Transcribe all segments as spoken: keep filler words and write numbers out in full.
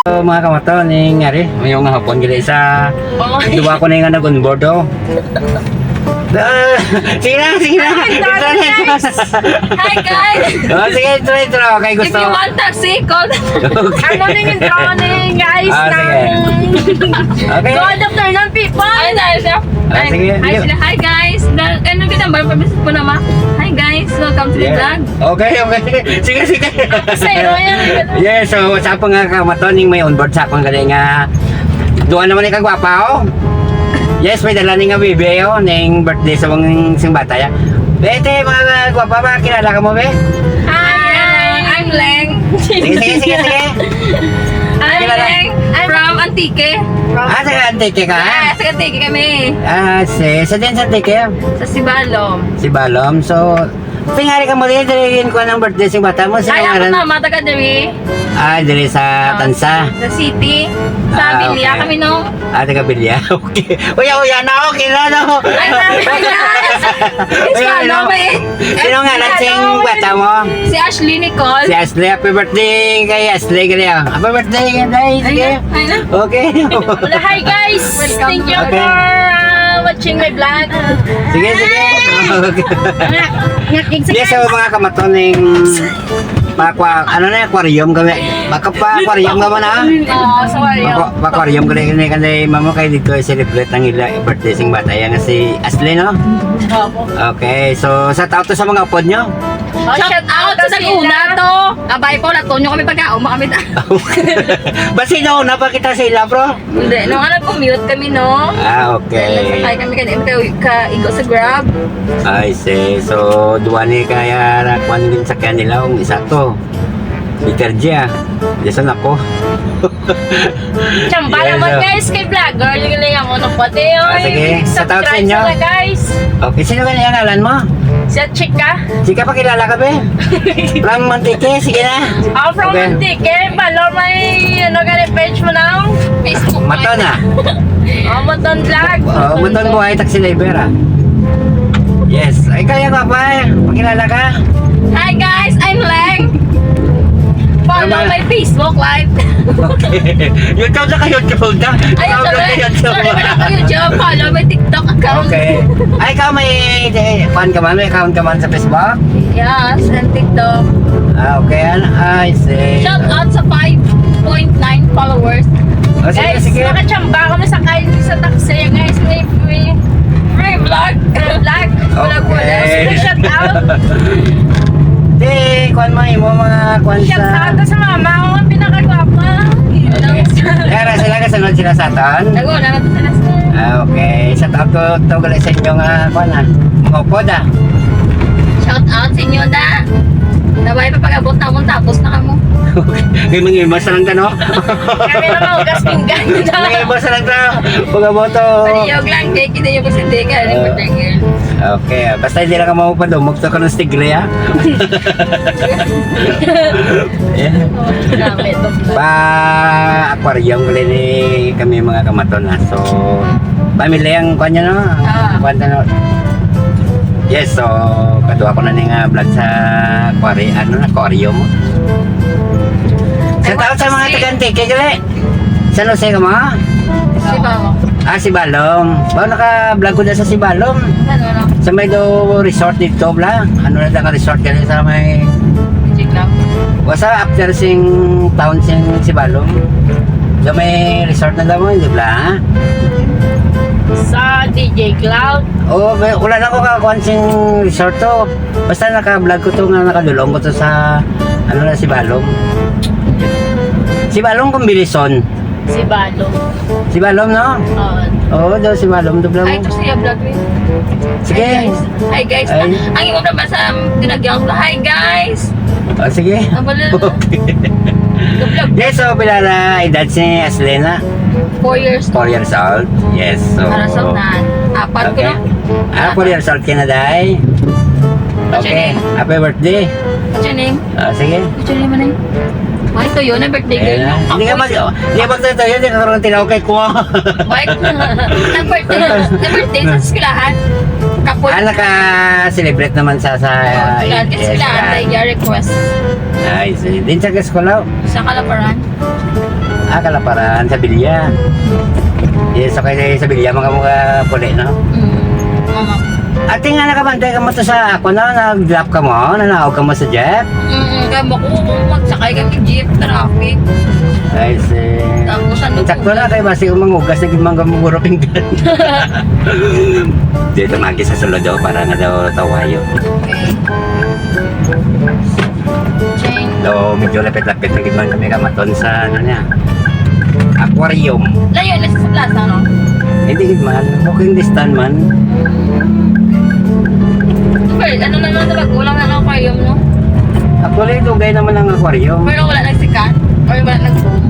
So, mga kamaton, ning ari, mayong nga hapon gali sa Oh. Duwa ko na nga nag-onboard, oh. Ah, sige na, sige na. Hi, guys. Hi, guys. Oh, sige, intro, intro. Okay, If gusto. you want taxi, call. Okay. Ano ning intro ni, guys, Ah, sige. ng Okay. Good afternoon, people. Ay, dahil siya. Ah, Ay, sige. Hi, sila. Hi, guys. Dal-, ano ka number? Pabisip ko na, ma. Hi, guys. Welcome to the Yeah. vlog. Okay, okay. Sige, sige. Sa iro yan. Yes, so, sa pa nga kamaton ning may onboard sa akong gali nga duha naman ni kagwapa, oh. Yes, may dala ni nga baby, oh, ning birthday sa mga sing bata, ya. Bete, mga gwapa ba? Kilala ka mo, be? Hi, I'm Leng. Sige, sige, sige, sige. I'm Kilala. Leng. I'm from Antique. Ah, sa Antique ka? Ah, sa Antique kami. Ah, si, sa din sa Antique? Sa Sibalom. Sibalom. So, tingali ka mo din, diri ko ng birthday sa bata mo. Sino Ay, ako ngalan? Mama, taga diri. Ah, diri sa Ah, Tansa. Sa city. Sa Ah, Bilya okay. kami, no? Ah, taga Bilya. Okay. Uya, uya na, okay na, no? Ay, ay, ay, ay. Uya, Ano, no? may Sino nga Ano? nagsing bata mo? Si Ashley Nicole. Si Ashley, happy birthday kay Ashley, gali, ah. Happy birthday, day. Sige. Ayun, ayun. Okay. Wala, hi, guys. Welcome. Thank you Okay. for, uh, watching my vlog. Sige, sige. Okay. Yes, so, mga kamaton, ning pa-aqua-, ano na, aquarium kami. Maka pa-aquarium ka mo na? Oo, sa aquarium. Maka-, pa-aquarium kami, kami, kami, mamo, kay dito i-celebrate ang ila birthday sing bata. Yan nga si Ashley, no? Opo. Okay, so shout out to sa mga upod nyo. Oh, shout out sa Laguna to. Abay po, lato nyo kami pagkaon mo kami. Basi no, napakita sila, bro. Hindi, nung ano, commute kami, no? Ah, okay. Then, nasakay kami kanina, ka, ka, igo sa Grab. I see. So, duwa ni kaya na kuwan din sa kanila, ang isa to. Peter G, ah. Jason ako. Chamba Yes, naman, sir. guys, kay vlogger. Yung nila yung ano, pati, Ah, oy. sige. Shout out sa Subscribe inyo. na, guys. Okay, sino kaya ang ngalan mo? Si Chika. Chika, pakilala ka, be? From Antique, sige na. Ah, from Okay. Antique. Balo, may, ano, gani page mo na? Facebook. Maton, ah. Oh, Maton Vlog. Oh, Maton Buhay, taxi driver, ah. Yes. Ay, kaya ka pa, eh. Pakilala ka? Hi, guys. I'm Leng. Follow Tama. my Facebook live. Okay. YouTube na ka, YouTube na. Ay, Ikaw YouTube na na. YouTube. Sorry, wala ko YouTube. Follow my TikTok account. Okay. Ay, ikaw may, eh, fan ka man? May account ka man sa Facebook? Yes, and TikTok. Ah, okay. Ano? I see. Shout out sa five point nine followers. Oh, sige, Guys, sige. Nakachamba kami sa kain sa taxi, guys. May free, free vlog. Free vlog. Vlog, wala. Okay. Sige, shout out. Di, kuwan mo, imo mga kuwan Shout sa out sa mama ko, ang pinakagwapa. Okay. Kaya ra sila, kasunod sila sa aton? Naguna na to sila sa Ah, okay. Shout out to, to gali sa inyo nga, kuwan, ah. Mga upod, ah. Shout out sa inyo, da. Nabay pa pag-abot na akong tapos na kamo. May mga imas lang ka, no? Kami na mga ugas pinggan. May imas lang ka. Pag-abot, oh. Paliyog lang, di, kita yung kasi di ka, ano, Ah. yung girl. Okay, ah, basta hindi lang ka mamupadumog sa kanang stigre, ah. Yeah. Grabe to. Pa aquarium gali ni kami mga kamaton na. So, family ang kuwan niya, no? Ah. Kuwan, ano? Yes, so, kaduha ko na ni nga vlog sa quarry, ano na, aquarium. Sa Ay, taon sa mga kasi taga Antique, gali? San Jose ka mo? Sibalom. Ah, Sibalom. Ba, naka-vlog ko na sa Sibalom. Ano, ano? Sa may do resort dito, bla. Ano na ka resort ka sa may Chiklang. Wasa after sing town sing Sibalom. Sa may resort na daw, di ba? Sa D J Cloud. Oh, may, wala na ko kakuan sing resort to. Basta naka-vlog ko to nga nakadulong ko to sa, ano na, Sibalom. Sibalom kung Bilison. Sibalom. Sibalom, no? Oo. Oo, daw Sibalom, to, Ay, bro. Ito siya vlog ni. Sige. Hi, guys. Hi, guys. Ay. Ang imo naman sa tinagyan ko. Hi, guys. Oh, sige. Ang pala. Okay. Vlog. Yes, so, pila na edad si Aslena? Four years. Four years old. Yes, so. Para sa unahan. Apat ko Okay. na. Ah, four years old ka na, day. What's your Okay. name? Happy birthday. What's your name? Ah, sige. What's your name, Manay? Ay, ito yun, ang birthday girl. Ayan na. Hindi ka mag-, hindi ka magtatayo, hindi ka karoon tinaw kay kuha. Why? Ang birthday, ang birthday sa eskwelahan. Kapoy. Ah, naka-celebrate naman sa, sa, Oh, ah, sila, eh, kasi sila, sila. Ay, yeah, request. Ay, sige. Din sa eskwela? Sa Kalaparan. Ah, Kalaparan, sa Bilya. Yes, okay, sa Bilya, mga, mga puli, no? Mm. Mama. Ate nga, nakabantay ka mo to sa ako, no? Nag-drop ka mo, nanaog ka mo sa jeep? Mm, kaya mo ko kung magsakay kami jeep, traffic. I see. Tapos ano Sakto po? Na, kay basi kung mangugas na gid man ka mo guro pinggan. Dito magi sa sulod daw, para nga daw tawayo. Okay. Change. So, medyo lapit-lapit na gid man kami kamaton sa, ano niya, aquarium. Layo na sa plaza, no? Hindi gid man. Walking distance man. Well, ano na lang, kulang na lang aquarium, no? Actually, dugay naman ang aquarium. Pero wala nagsikat? Or wala nag-boom?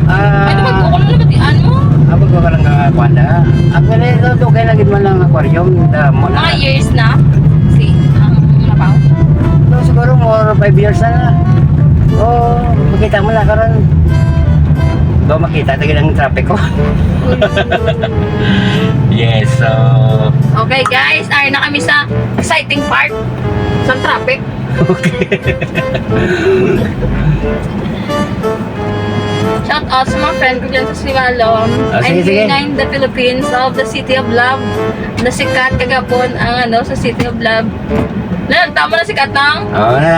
Ah. Ano, magkukulo na batian mo? Ako ko lang ka kuan da. Actually, dugay na gid man ang aquarium. Da mo na. Mga years na? Si, ang nabaw? So, siguro more five years na na. Oh, makita mo na karon. Do makita ta gid ang traffic ko. Yes, so Okay, guys, ari na kami sa exciting part sa traffic. Okay. Shout out sa mga friend ko dyan sa Simalom. Ah, sige, sige. Nine the Philippines of the City of Love. Nasikat kagapon ang, ano, sa City of Love. Nan, tama na sikat nang? Oo, na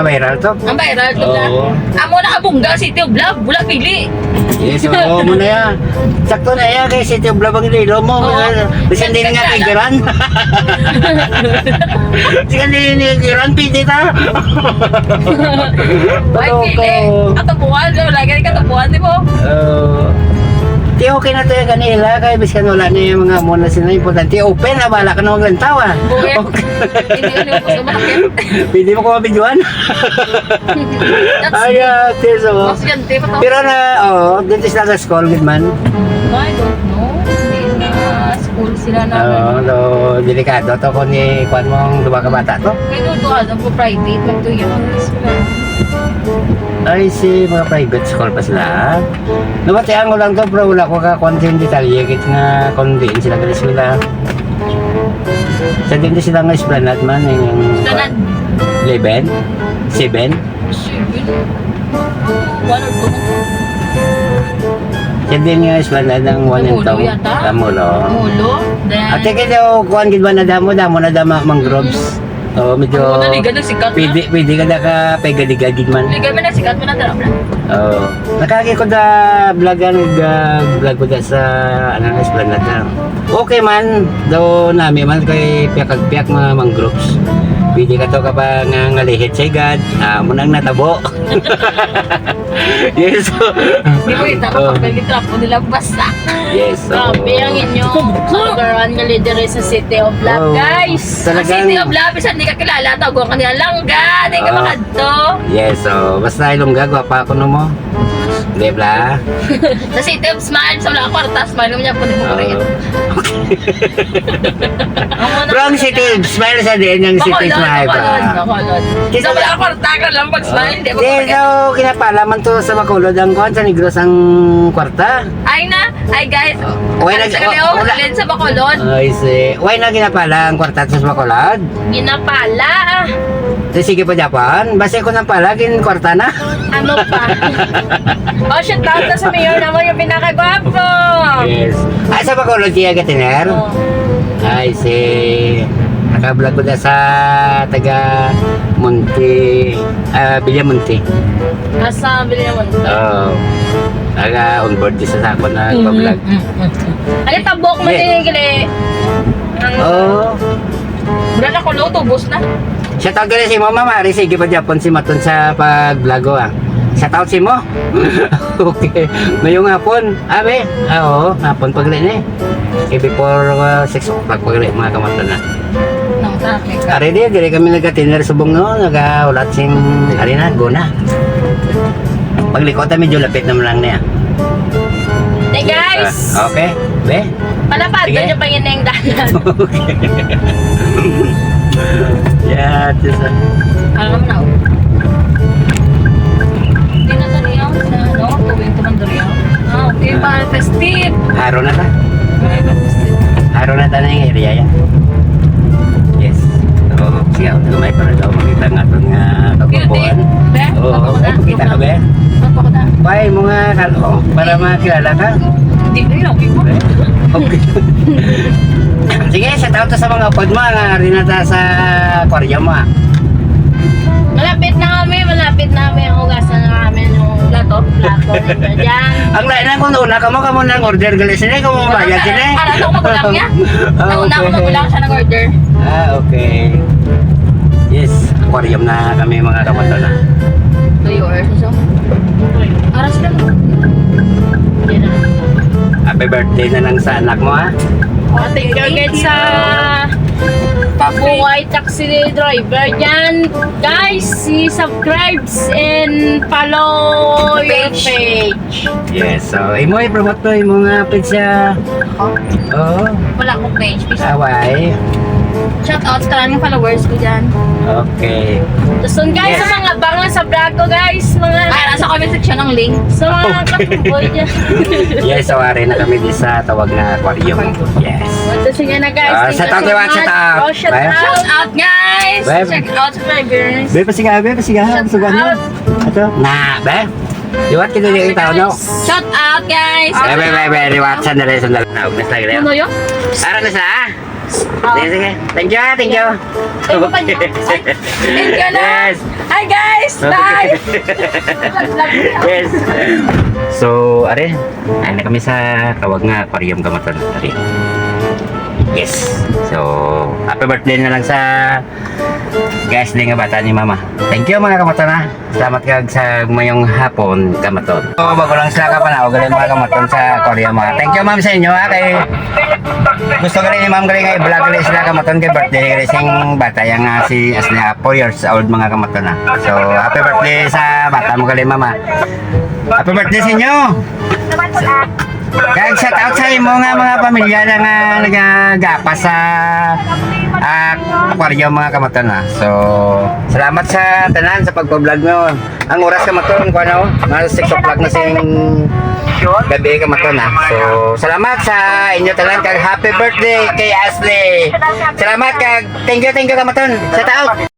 viral to. Ang viral to na. Oo. Amo na kabungga City of Love, wala pili. Yes, oo, mo na ya. Sakto na ya kay City of Love ang Iloilo mo. Oo. Bisan din nga Figueroa. Bisan din ni Figueroa, pwede ta. Ay, Loko. Pili. Katubuan, no? Lagi rin katubuan, di ba? Oo. Di okay na to yung kanila, kay biskan wala na yung mga muna sila importante. Open na, bala ka na maglantaw, ah. Okay. Okay. Hindi, hindi ko gusto makakit. Pwede mo ko mabidyohan? That's Ay, ah, sis, oh. Mas yan, di ba to? Pero na, oh, dito sila sa school, good man. I don't know. Hindi na school sila na. Oo, do, delikado to kung ni kuwan mo ang duwa ka bata to. Kaya doon, doon, doon, private, mag two years. Ay, si mga private school pa sila. Nabatian ko lang to, pero wala ko ka-, kuwan sa detalye, kit nga kung diin sila gali sila. Sa din sila nga Esplanade man, yung Esplanade. Eleven? Seven? Seven? One or two? Sa din nga Esplanade ang one and Namulo two. Yata? Namulo. Namulo. Then Ate, kaya daw, kuwan gid ba na damo, damo na damo mangroves. Mm. Oo, medyo Ang una, liga na sikat na. Pwede, pwede ka naka-pegadiga gid man. Liga man na sikat man ang darap na. Oo. Nakagi ko da vlog, ah, nag, ah, vlog ko da sa, ano, Esplanade na. Okay man, daw nami man kay piyak-piyak mga mangroves. Pwede ka to ka pa nga ngalihit sa igad, ah, mo nang natabo. Yes. Di ko ita Oh. kapag nag-trap mo nila basa. Yes, so Grabe ang inyong kalugaran nga leader sa City of Love, Oh, guys. Ang talagang City of Love, isa hindi ka kilala, tawag ka niya langga, di ka Ah. makadto. Yes, so basta ilongga, gwapa ako no mo. Di ba? Sa City of Smile, sa wala ka kwarta, smile mo niya, pwede mo Oo. kaya. Ang una Pero ang ko City of Smile sa din, ang City of Bacolod, Smile ba? Bacolod, Bacolod. Kita Sa wala ka kwarta ka lang pag-smile, di mo Di, kaya. So, kinapala man to sa Bacolod, ang kuwan sa Negros ang kwarta. Ay na, ay guys. Oh. Why Ang nag-, sa kami, oh, oh, wala. Alin sa Bacolod? Ay, si, why na ginapala ang kwarta sa Bacolod? Ginapala, ah. Di, sige pa, Japan. Basta ko nang pala, gin kwarta na. Ano pa? Oh, shout out na sa mayor naman, yung pinakagwapo. Yes. Ah, sa Bacolod, kaya gatiner? Oh. Ay, si, naka-vlog ko na sa taga Monte, ah, Villamonte. Ah, sa Villamonte. Oo. Taga on board din sa ako na Mhm. pa-vlog. Mm, mm, mm. Ano, tabok mo Yeah. din yung gili? Ang Oo. Wala na ko, no? Tubos na. Shout out gali si Mama Mari, sige pa Japon si Maton sa pag-vlog ko, ah. Shout out si mo. Okay. Ngayong hapon, abe. Ah, oo, hapon pag rin eh. Eh, before, uh, six o'clock pag rin, mga kamatan na. Nang traffic. Ari di, diri kami nagka-dinner subong, no? Nagaulat sing, ari na, guna. Pagliko ta, medyo lapit naman lang niya. Hey, guys! Ah, okay. Be? Palapad Sige. na yung pangineng dalan. Okay. Yeah, just, uh, Alam mo na, oh. Hindi na to niya, sa, ano, tuwing tumanduriyaw. Ah, okay, Ah. para festive. Araw na ta. Ay, ba festive. Araw na ta na yung area yan. Yes. Oo, siya, ito may para daw makita nga ito nga Beauty. kapapuan. Be, Oo, kapapuan na. Makita ka, be? Kapapuan na. Why mo nga kalo para makilala ka? Di ko yun, okay po. Okay. Sige, shout out sa mga upod mo nga rin nata sa aquarium mo, ah. Malapit na kami, malapit na kami. Ang hugasan na kami ng plato, plato. Diyan. Ang lain lang kung una ka mo, kamo nang order gali sini, kamo bayad sini. Ano, ano ko lang niya? Ah, Nauna ako, okay. Magulang siya ng order. Ah, okay. Yes, aquarium na kami, mga kamatan, ah. Two hours or so. Oras lang. Yan na. Happy birthday na lang sa anak mo, ha? Oh, thank you again sa Pabuhay Taxi Driver dyan. Guys, si subscribes and follow your Page. Page. Yes, so imo i-promote to, imo nga page siya. Oo. Wala akong page. Please. Away. Shout out sa tanan ng followers ko dyan. Okay. Tapos guys, Yes. sa mga banga sa vlog ko guys, mga Ay, nasa comment section ng link. sa mga katumboy dyan. Yes, so ari na kami di sa tawag na aquarium. Yes. Tapos yun na guys. Ah, Thank shout you out, so Iwan, shout much. out. Oh, shout Bye. out. Shout out, guys! Bye. Check out subscribers. Be, pasiga, be, pasiga. Sugan mo. Ato. Na, be. Liwat kita di kita, no? Shout out, guys! Be, be, be, be, liwat. Sandali, sandali. Na, ugnas lagi na. Ano yun? Ara na sa, ah. Sige, sige. Thank you, ah, thank you. Thank you, thank you. Ay, thank you na. Yes. Hi, guys! Okay. Bye! Yes. So, are, ay na kami sa tawag nga aquarium, kamatan. Are. Yes. So, happy birthday na lang sa guys din nga bata ni mama. Thank you, mga kamatan, ha. Salamat kag sa mayong hapon, kamaton. So, bago lang sila kapanaw, galing mga kamaton sa aquarium, ha. Thank you, ma'am, sa inyo, ha, kay gusto gali ni ma'am gali nga i-vlog gali sila kamaton kay birthday gali sing bata yang, ah, si Asli, ah, four years old, mga kamaton, ha. So, happy birthday sa bata mo gali, ma'am, ha. Happy birthday sa inyo. Kag shout out sa imo nga mga pamilya na nga nagagapas sa, ah, aquarium, mga kamaton, ha. So, salamat sa tanan sa pagpa-vlog mo. Ang oras, kamaton, kuan na, oh, mga six o'clock na sing gabi, kamaton, ha. So, salamat sa inyo tanan kag happy birthday kay Asli. Salamat kag thank you, thank you, kamaton. Shout out.